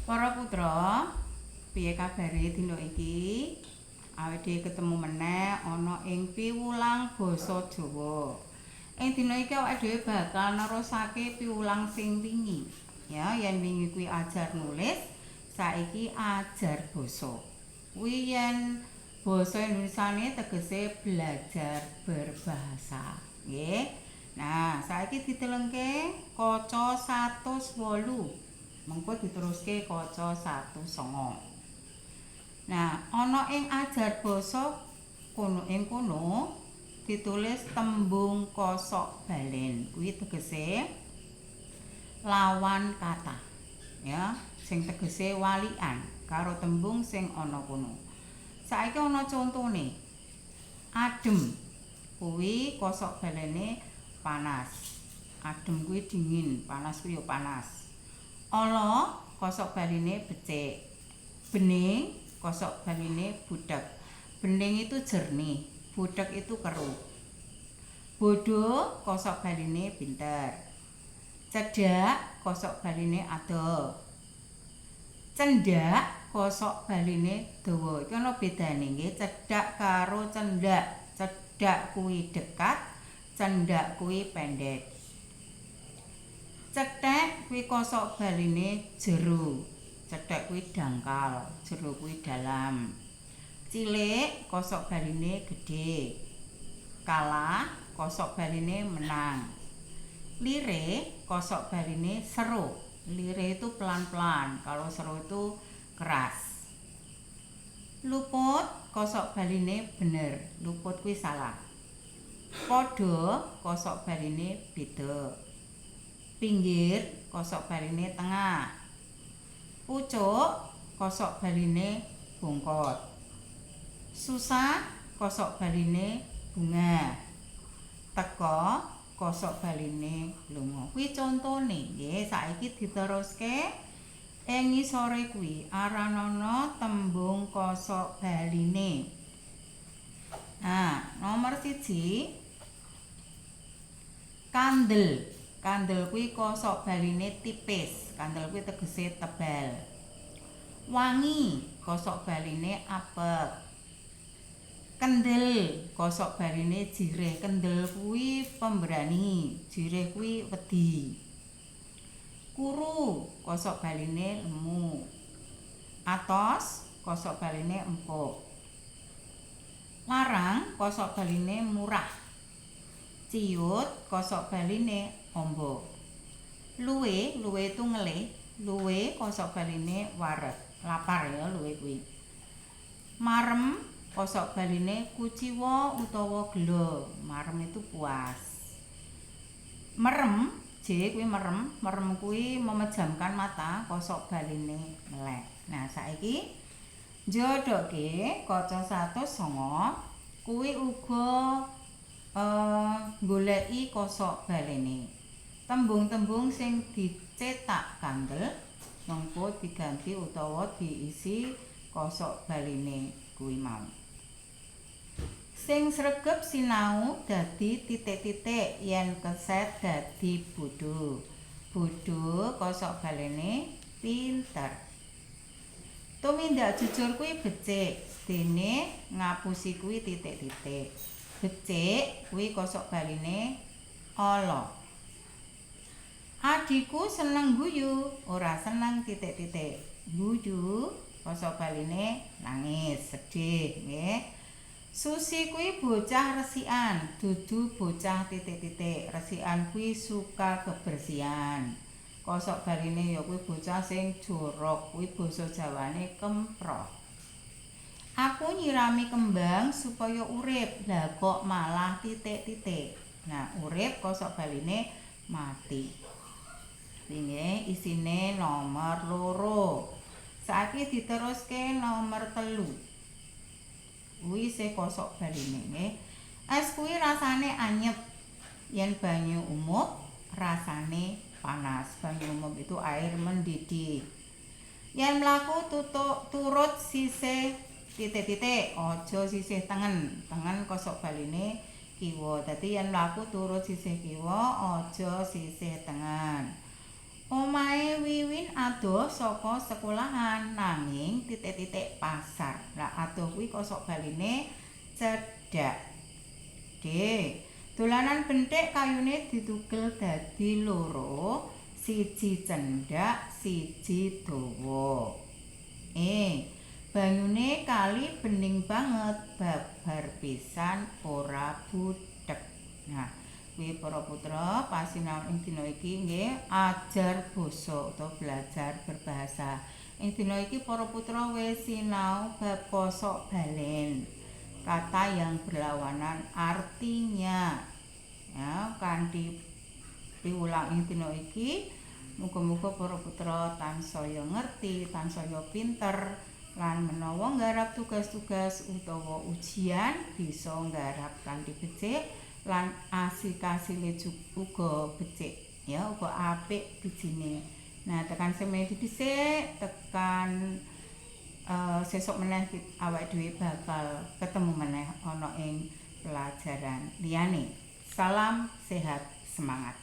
Para putra, piye kabare dina iki? Awake dhewe ketemu meneh ana ing piwulang basa Jawa. Ing dina iki awake dhewe bakal nerusake piwulang sing wingi. Ya, yen wingi kuwi ajar nulis, saiki ajar basa. Kuwi yen basa Indonesiane tegese belajar berbahasa, nggih. Nah, saiki ditelengke kaca 108. Mengko diteruske kaca 109. Nah, ana ing ajar basa kono ing kono ditulis tembung kosok balen. Kuwi tegese lawan kata. Ya, sing tegese walikan karo tembung sing ana kono. Saiki ana contone. Adem kuwi kosok balene panas. Adem kuwi dingin, panas kuwi ya panas. Ala kosok baline becik. Bening kosok baline buthek. Bening itu jernih, buthek itu keruh. Bodho kosok baline pinter. Cedhak kosok baline adoh. Cendhak kosok baline dawa. Iki ana bedane nggih, cedhak karo cendhak. Cedhak kuwi dekat, cendhak kuwi pendek. Cethek kuwi kosok baline jero. Cethek kuwi dangkal, jero kuwi dalam. Cilik kosok baline gedhe. Kalah kosok baline menang. Lirih kosok baline seru. Lirih itu pelan-pelan, kalau seru itu keras. Luput kosok baline bener, luput kuwi salah. Padha kosok baline beda. Pinggir kosok baline tengah. Pucuk kosok baline bongkot. Susah kosok baline bungah. Teka kosok baline lunga. Kuwi contone nggih, saiki diteruske ing ngisore kuwi aranana tembung kosok baline. Nah, nomor 1 kandel. Kandel kuwi kosok baline tipis. Kandel kuwi tegese tebal. Wangi kosok baline apek. Kendel kosok baline jirih. Kendel kuwi pemberani, jirih kuwi wedi. Kuru kosok baline lemu. Atos kosok baline empuk. Larang kosok baline murah. Ciut kosok baline amba. Luwe, luwe itu ngelih. Luwe kosok baline wareg, lapar ya luwe kuwi. Marem kosok baline kuciwa utawa gela. Marem itu puas. Merem, J kuwi merem, merem kuwi memejamkan mata, kosok baline melek. Nah, saiki njodoke kaca 109 kuwi uga goleki kosok balene. Tembung-tembung sing dicetak kandel mengko diganti utawa diisi kosok baline kuwi mau. Sing sregep sinau dadi titik-titik, yen keset dadi bodho. Bodho kosok balene pinter. Tumindak jujur kuwi becik, dene ngapusi kuwi titik-titik. Becik kuwi kosok baline ala. Adhiku seneng guyu, ora seneng titik-titik. Guyu kosok baline nangis, sedih nggih. Susi kuwi bocah resikan, dudu bocah titik-titik. Resikan kuwi suka kebersihan. Kosok baline ya kuwi bocah sing jorok, kuwi basa Jawane kemproh. Aku nyirami kembang supaya urip, lah kok malah titik-titik. Nah, urip kosok baline mati. Nggih, isine nomor 2. Saiki diteruske nomor 3. Kuwi isih kosok baline nggih. Es kuwi rasane anyep. Yen banyu umup rasane panas. Banyu umup itu air mendidih. Yen mlaku tutuk turut sisih titik-titik, aja sisih tengen. Tengen kosok baline kiwa. Dadi yen mlaku turut sisih kiwa, aja sisih tengen. Omahe Wiwin adoh saka sekolahan nanging titik-titik pasar. Lah, adoh kuwi kosok baline cedhak. D. Dolanan benthik kayune ditugel dadi loro, siji cendhak, siji dawa. E. Banyune kali bening banget, babar pisan ora buthek. Nah, kuwi para putra pasinaon ing dina iki nggih ajar basa utawa belajar berbahasa. Ing dina iki para putra wis sinau bab kosok balen. Kata yang berlawanan artinya. Ya, kanthi piwulang ing dina iki muga-muga para putra tansaya ngerti, tansaya pinter lan menawa nggarap tugas-tugas utawa ujian bisa nggarap kanthi becik lan asil-asile uga becik ya, uga apik bijine. Nah, tekan semene dhisik, tekan sesuk meneh awake dhewe bakal ketemu meneh ana ing pelajaran liyane. Salam sehat, semangat.